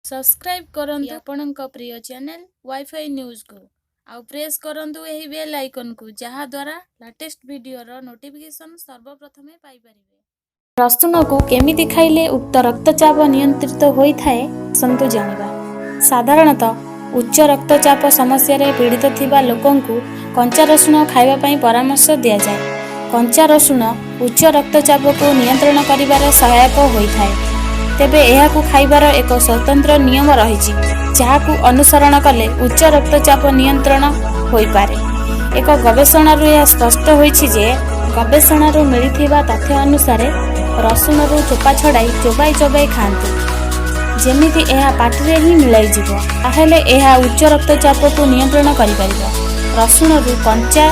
Subscribe କରନ୍ତୁ ଆପଣଙ୍କ ପ୍ରିୟ channel wifi ନ୍ୟୁଜ୍କୁ ଆଉ ପ୍ରେସ୍ କରନ୍ତୁ ଏହି ବେଲ୍ ଆଇକନ୍କୁ, ଯାହାଦ୍ୱାରା ଲାଟେଷ୍ଟ ଭିଡ଼ିଓର ନୋଟିଫିକେସନ୍ ସର୍ବପ୍ରଥମେ ପାଇପାରିବେ। ରସୁଣକୁ କେମିତି ଖାଇଲେ ଉକ୍ତ ରକ୍ତଚାପ ନିୟନ୍ତ୍ରିତ ହୋଇଥାଏ, ଆସନ୍ତୁ ଜାଣିବା। ସାଧାରଣତଃ ଉଚ୍ଚ ରକ୍ତଚାପ ସମସ୍ୟାରେ ପୀଡ଼ିତ ଥିବା ଲୋକଙ୍କୁ କଞ୍ଚା ରସୁଣ ଖାଇବା ପାଇଁ ପରାମର୍ଶ ଦିଆଯାଏ। କଞ୍ଚା ରସୁଣ ଉଚ୍ଚ ରକ୍ତଚାପକୁ ନିୟନ୍ତ୍ରଣ କରିବାରେ ସହାୟକ ହୋଇଥାଏ। ତେବେ ଏହାକୁ ଖାଇବାର ଏକ ସ୍ୱତନ୍ତ୍ର ନିୟମ ରହିଛି, ଯାହାକୁ ଅନୁସରଣ କଲେ ଉଚ୍ଚ ରକ୍ତଚାପ ନିୟନ୍ତ୍ରଣ ହୋଇପାରେ। ଏକ ଗବେଷଣାରୁ ଏହା ସ୍ପଷ୍ଟ ହୋଇଛି ଯେ, ଗବେଷଣାରୁ ମିଳିଥିବା ତଥ୍ୟ ଅନୁସାରେ ରସୁଣରୁ ଚୋପା ଛଡ଼ାଇ ଚୋବାଇ ଚୋବାଇ ଖାଆନ୍ତୁ, ଯେମିତି ଏହା ପାଟିରେ ହିଁ ମିଳାଇଯିବ, ତାହେଲେ ଏହା ଉଚ୍ଚ ରକ୍ତଚାପକୁ ନିୟନ୍ତ୍ରଣ କରିପାରିବ। ରସୁଣରୁ କଞ୍ଚା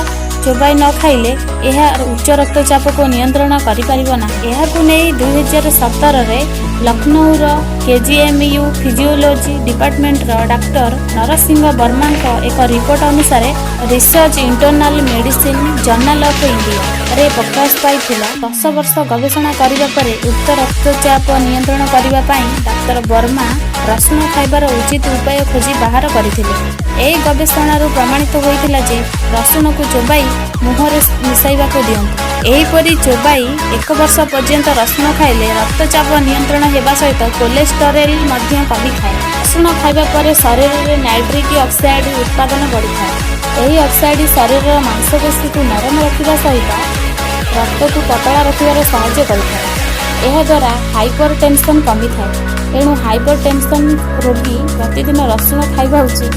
ଚୋବାଇ ନ ଖାଇଲେ ଏହା ଉଚ୍ଚ ରକ୍ତଚାପକୁ ନିୟନ୍ତ୍ରଣ କରିପାରିବ ନାହିଁ। ଏହାକୁ ନେଇ 2017ରେ ଲକ୍ଷ୍ନୌର କେଜିଏମ୍ୟୁ ଫିଜିଓଲୋଜି ଡିପାର୍ଟମେଣ୍ଟର ଡାକ୍ତର ନରସିଂହ ବର୍ମାଙ୍କ ଏକ ରିପୋର୍ଟ ଅନୁସାରେ research internal medicine journal of ଇଣ୍ଡିଆରେ ପ୍ରକାଶ ପାଇଥିଲା। 10 ବର୍ଷ ଗବେଷଣା କରିବା ପରେ ଉକ୍ତ ରକ୍ତଚାପ ନିୟନ୍ତ୍ରଣ କରିବା ପାଇଁ ଡାକ୍ତର ବର୍ମା ରସୁଣ ଖାଇବାର ଉଚିତ ଉପାୟ ଖୋଜି ବାହାର କରିଥିଲେ। ଏହି ଗବେଷଣାରୁ ପ୍ରମାଣିତ ହୋଇଥିଲା ଯେ, ରସୁଣକୁ ଚୋବାଇ ମୁହଁରେ ମିଶାଇବାକୁ ଦିଅନ୍ତୁ। ଏହିପରି ଚୋବାଇ ଏକ ବର୍ଷ ପର୍ଯ୍ୟନ୍ତ ରସୁଣ ଖାଇଲେ ରକ୍ତଚାପ ନିୟନ୍ତ୍ରଣ ହେବା ସହିତ କୋଲେଷ୍ଟରେଲ ମଧ୍ୟ କମିଥାଏ। ରସୁଣ ଖାଇବା ପରେ ଶରୀରରେ ନାଇଟ୍ରିକ୍ ଅକ୍ସାଇଡ୍ ଉତ୍ପାଦନ ବଢ଼ିଥାଏ। ଏହି ଅକ୍ସାଇଡ୍ ଶରୀରର ମାଂସପେଶୀକୁ ନରମ ରଖିବା ସହିତ ରକ୍ତକୁ ପତଳା ରଖିବାରେ ସାହାଯ୍ୟ କରିଥାଏ। ଏହାଦ୍ୱାରା ହାଇପର ଟେନସନ୍ କମିଥାଏ। ତେଣୁ ହାଇପର ଟେନସନ୍ ରୋଗୀ ପ୍ରତିଦିନ ରସୁଣ ଖାଇବା ଉଚିତ।